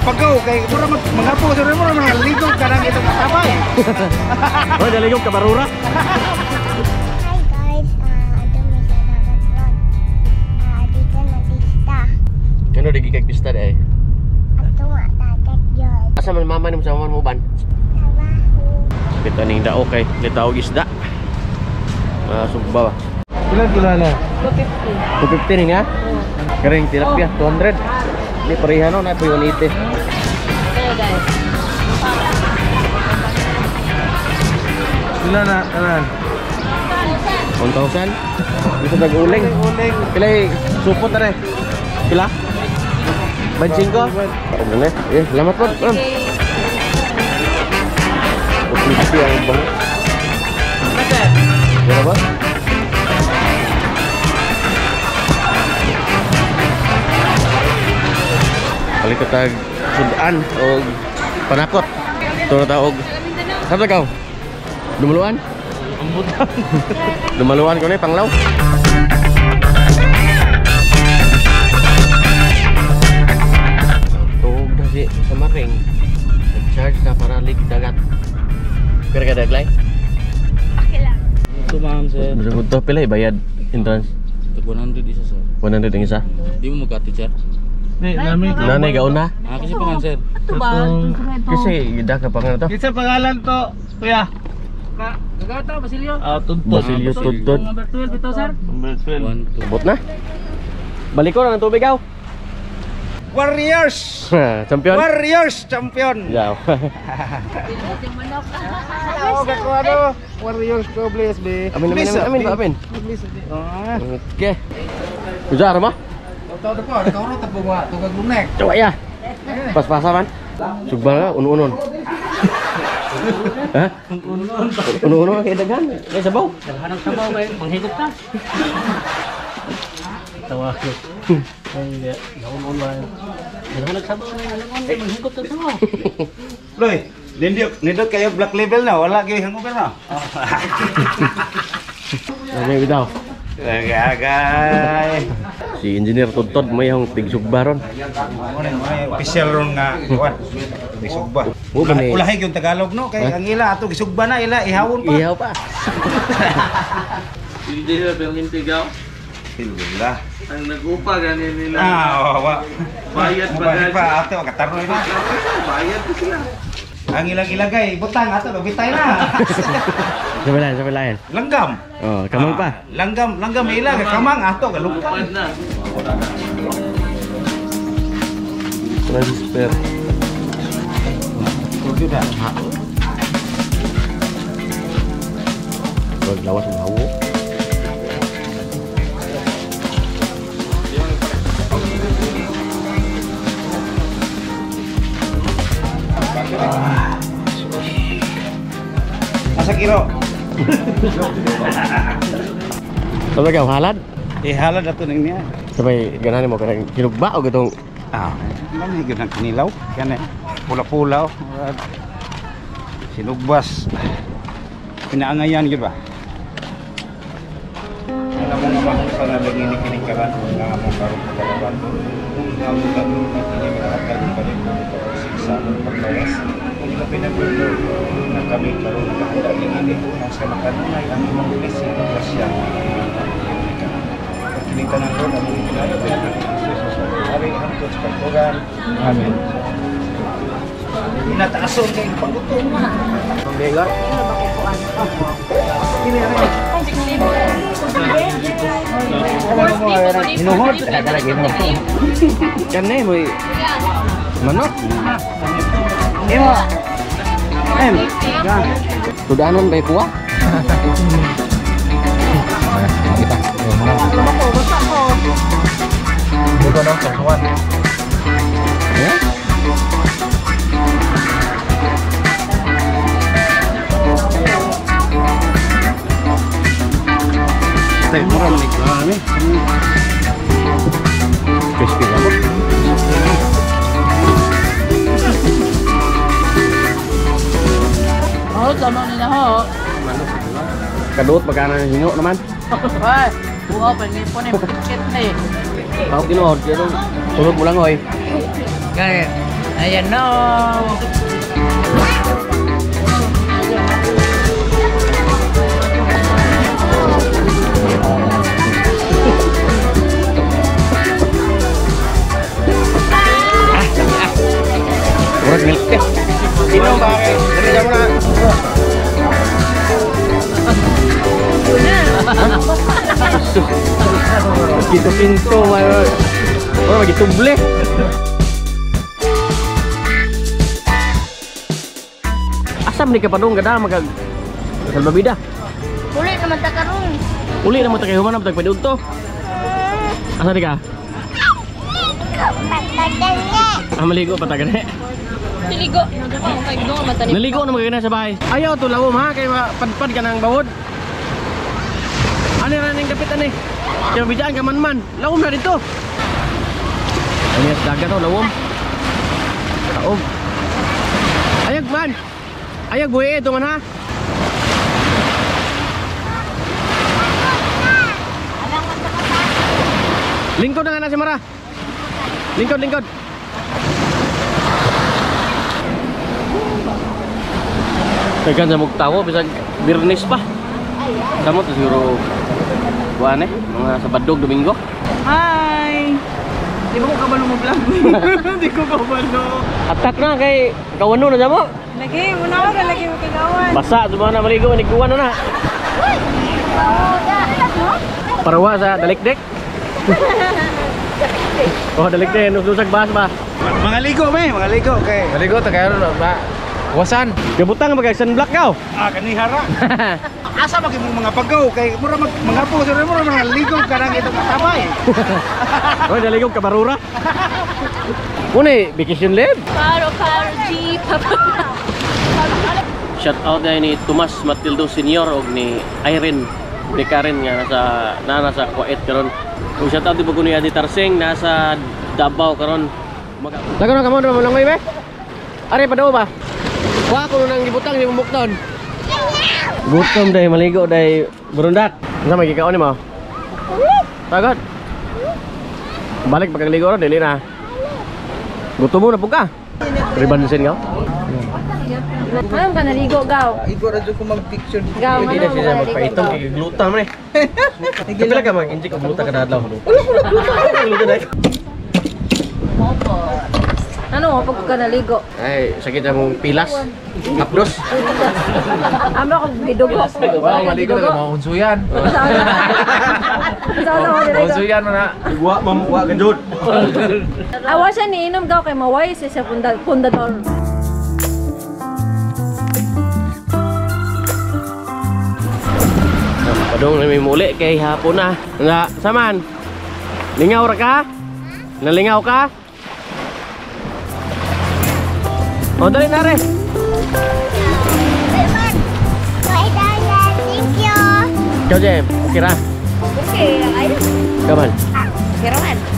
Pagaw kay mura mangapo sa mura mga ligog ka nang itong katabay. Hoy, daligog ka barura. Hi guys, ato mi sa dagat ron. Dito na pista. Kano di kay pista di ay? Ato nga dagat yun. Asa man mama nimo sa mama mo ban? Trabaho. Kita ning dao kay litawg isda. Sugba ba? Ilan kilo na? 250. 250 ni nga? Karing tilapia 200. Di pareha no, na 180. Ilan na kanan? 1,000. Dito nag-uling. Uling. Pila supot na rin. Pila? 25? Ano na? Eh, salamat po. Ma'am. 250 ang bango. Wala ba? Palit tag sudan o panakot. Ito na taog. Saan ka? Dumuluan? Ambutan. Dumaluan ko na panglaw. Tuog na si sa maring. Nag-charge na para lig dagat. Kaya ka daglay? Okay lang. Ito ma'am sir. Bisa ko pila bayad entrance. Tag 100 isa sir. 100 ang isa. Di mo magkati sir. Di, nami. Nanay gauna. Ah, kasi pangan sir. Ito ba? Kasi gida ka pa nga to. Kinsa pangalan to, kuya? Gagata, Basilio. Ah, Tudtod. Basilio Tudtod. Number 12 ito, sir. Number 12. 1, 2. Abot na. Balik ko na ng tubig aw. Warriors! Champion. Warriors champion. Yeah. Oo, kako ano? Warriors ko bless be. Amin amin amin amin amin. Bless be. Ah. Okay. Ujar ma? Tawag po, tawag ta po nga tugag lunek. Coba ya. Pas-pasan man. Sugba nga uno-unon. Ha? Uno-unon kay daghan. Kay sabaw. Hanap sabaw kayo, manghigop ta. Tawa ko. Ay, naon ba? Hanap sabaw kayo, manghigop ta sabaw. Loy, nindot kayo black label na, wala kayo hangover na. Ano yung daw? Gagay. Si Engineer Tudtod may hong tigsugba ron. Official ron nga kuan. Gisugba. Mo ba ni? Ulahi yung Tagalog no kay ang ila ato gisugba na ila ihawon pa. Ihaw pa. Hindi sir, pero hindi gaw. Alhamdulillah. Ang nag-upa ganin nila. Ah, wa. Bayad pa Bayad pa ato kataroy na. Bayad pa sila. Ang ilang ilagay butang ato bitay na. Sa bilayan. Langgam. Oh, kamang pa. Langgam, langgam ila kamang ato galupad. Lupad na. Transfer. Tudo na. Wag lawas ng hawo. Asa kilo? Sabay ka halad? Eh halad ato ning niya. Sabay ganahan mo kanang hinugba o gatong Ah, lami gyud ang kinilaw. Kani pula-pula. Sinugbas. Pinaangayan gyud ba? Ang among amahon sa nalangini kining karan nga among karon pagkalaban. Nga among karon kini makahatag og palibot sa among paglawas. Ug labi na gyud nga kami karon nakahanda niini ang sa makanunay ang imong blessing ug grasya. Kining tanan Lord among gipinayo pinagi ni Jesus sa Ari hangtod sa pagtugan. Amen. Inataason kay panggutom. Pambigar. Hinuhod. Kane mo manok. Imo. Em. Tudanon ba kuha? Kita. Buto no, tungtuan. Ya? Tay, mura man ni. Crispy na mo. Oh, tama nila ho. Kaduot magkana ng hingo naman. Ay, buhaw pa ni po ni bukit ni. Tawag tinuod pero tulog mo lang oy. Kaya Ayan no. Murag milk tea. Sino ba kay? Dali mo na. Gitu pinto may. Oh, magituble. Asa man ni ka padung gada magag salbabida. Uli naman ta karon. Uli na mo ta kay human na tag padudto. Asa di ka? Patagan Ah, maligo pa ta gani. Naligo. Naligo na magagana sa bahay. Ayaw to lawom ha kay padpad ka ng bawod. Ani ra ning dapit ani. Kay mabidaan ka man-man. Lawom na dito. Ani sa dagat oh, lawom. Taog. Ayag man. Ayag buhi ito man ha. Lingkod na nga na si Mara. Lingkod, lingkod. Dagan sa mugtawo bisag Biyernes pa. Samo to siguro buwan eh, mga Sabado, Domingo. Hi! Di ba ko kabalo mo vlog? Di ko kabalo. Atak na kay kawano na jamo. Lagi, muna ako na lagi mo kagawan. Basa suma na maligo niguan na na. Parawa sa dalikdik. Oh, dalikdik nusag bas ba. Mga ligo me, mga ligo kay. Maligo ta kayo ba? Wasan. Gabutang ba kay sunblock kaw? Ah, kanihara. Asa man kay mga pagaw kay mura mag mga po sir mura mga ligo kanang itong katabay. Oy, daligog kabarura. Muna, vacation leave. Paro, paro, jeep. Shout out na ni Tomas Matildo Senior og ni Irene ni Karen nga nasa na nasa Kuwait karon. Ug shout out din po ni Adi Tarseng nasa Davao karon. Lago na kamo mo langoy be. Are pa daw ba? Wa ko nang gibutang ni mumukton. Gutom day maligo day burundak. Unsa may gikaon nimo? Pagod. Balik pagkaligo ron dili na. Gutom mo na pud ka. Ribansin ka? Anong ka naligo, Gaw? Igo ra jud ko mag-picture. Gaw, Hindi na ano siya ka naligo, magpaitong Gaw? kay gluta man eh. Kapila ka mag injik og gluta kada adlaw. Wala ko gluta. Gluta dai. Ano pag ka naligo? Ay, sakit na mong pilas. Hapdos. Amo ako gidugo. Wow, maligo na mga unsuyan. Sa ano ko Unsuyan man na. Wa ma'am, wa ka jud. Awa siya niinom gaw kay maway siya sa pundador. Padung na may muli kay hapon na. Nga, saman. Lingaw ra ka? Nalingaw ka? O, dali na re. Bye, Dada. Thank you. Ikaw, Jem. Okay ra? Okay, ayun. Ikaw man. Okay raman.